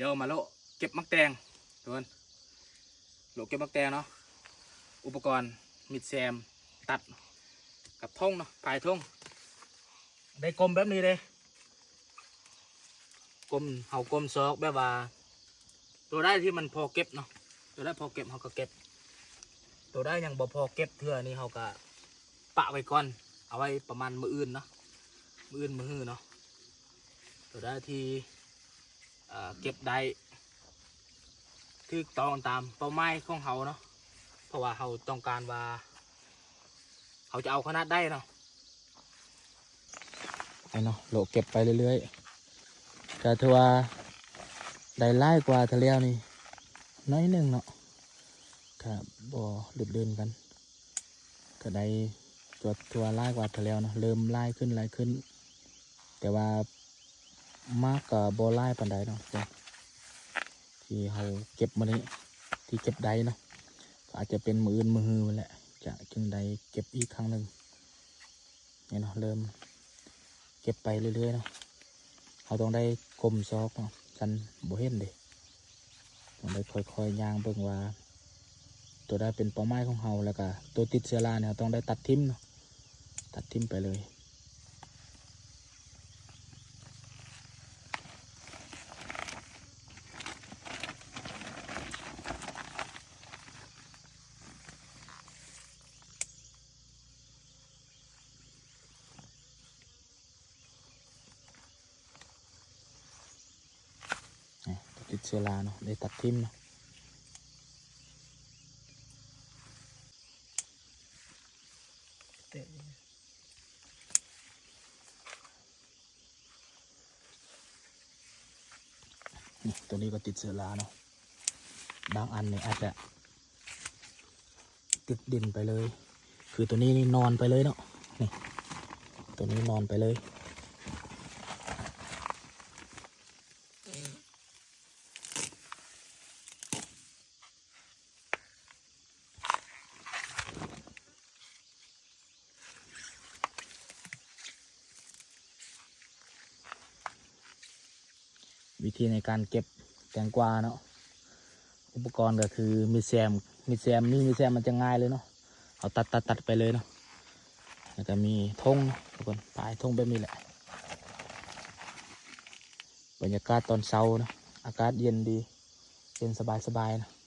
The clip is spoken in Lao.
ດຽວມາໂລະເກັບໝາກແຕງ ທຸກຄົນ ໂລະເກັບໝາກແຕງເນາະ. ອຸປະກອນ ມີດແຊມ ຕັດ ກັບຖົງເນາະ ພາຍຖົງ ໄດ້ກົ້ມແບບນີ້ເດ້ ກົ້ມ ເຮົາກົ້ມຊອກແບບວ່າ ໂຕໃດທີ່ມັນພໍເກັບເນາະ ໂຕໃດພໍເກັບເຮົາກໍເກັບ ໂຕໃດຍັງບໍ່ພໍເກັບເທື່ອນີ້ ເຮົາກໍປະໄວ້ກ່ອນ ເອົາໄວ້ປະມານມື້ອື່ນເນາະ ມື້ອື່ນມື້ຮືເນາະ. ໂຕໃດທີ່ ເອີ ເກັບໄດ້ ຖືກຕ້ອງຕາມເປົ້າໝາຍຂອງເຮົາເນາະ ເພາະວ່າເຮົາຕ້ອງການວ່າ ເຮົາຈະເອົາຂະໜາດໃດເນາະ. ໄປເນາະ ໂລະເກັບໄປເລື້ອຍໆ ກໍຖືວ່າໄດ້ຫຼາຍກວ່າເທື່ອແລ້ວນີ້ໜ້ອຍໜຶ່ງເນາະ ກໍບໍ່ຫຼຸດເດີນກັນ ກໍໄດ້ ຖືວ່າຫຼາຍກວ່າເທື່ອແລ້ວເນາະ ເລີ່ມຫຼາຍຂຶ້ນ ຫຼາຍຂຶ້ນ ແຕ່ວ່າໝາກກໍບໍ່ຫຼາຍປານໃດເນາະ ທີ່ເຮົາເກັບມື້ນີ້ ທີ່ເກັບໄດ້ເນາະ ກໍອາດຈະເປັນມື້ອື່ນມື້ຮືພຸ້ນແຫຼະ ຈະຈຶ່ງໄດ້ເກັບອີກຄັ້ງໜຶ່ງ. ນີ້ເນາະ ເລີ່ມເກັບໄປເລື້ອຍໆເນາະ ເຮົາຕ້ອງໄດ້ກົ້ມຊອກເນາະ ຊັ້ນບໍ່ເຫັນເດ້ ຕ້ອງໄດ້ຄ່ອຍໆຍ່າງເບິ່ງວ່າ ໂຕໃດເປັນເປົ້າໝາຍຂອງເຮົາ ແລ້ວກະໂຕຕິດເຊື້ອລານີ້ ເຮົາຕ້ອງໄດ້ຕັດຖິ້ມເນາະ ຕັດຖິ້ມໄປເລີຍ. ນີ້ ຕິດເຊື້ອລາເນາະ ໄດ້ຕັດຖິ້ມເນາະ. ນີ້ ໂຕນີ້ກໍຕິດເຊື້ອລາເນາະ ບາງອັນນີ້ອາດຈະ ຕິດດິນໄປເລີຍ ຄືໂຕນີ້ນີ້ນອນໄປເລີຍເນາະ ນີ້ ໂຕນີ້ນອນໄປເລີຍ. ວິທີໃນການເກັບແຕງກວາເນາະ ອຸປະກອນກໍຄືມີດແຊມ ມີດແຊມ ມີມີດແຊມມັນຈະງ່າຍເລີຍເນາະ ເຮົາຕັດ ຕັດ ຕັດໄປເລີຍເນາະ. ແລ້ວກໍມີຖົງເນາະ ທຸກຄົນ ພາຍຖົງແບບນີ້ແຫຼະ. ບັນຍາກາດຕອນເຊົ້າເນາະ ອາກາດເຢັນດີ ເຢັນສະບາຍໆເນາະ.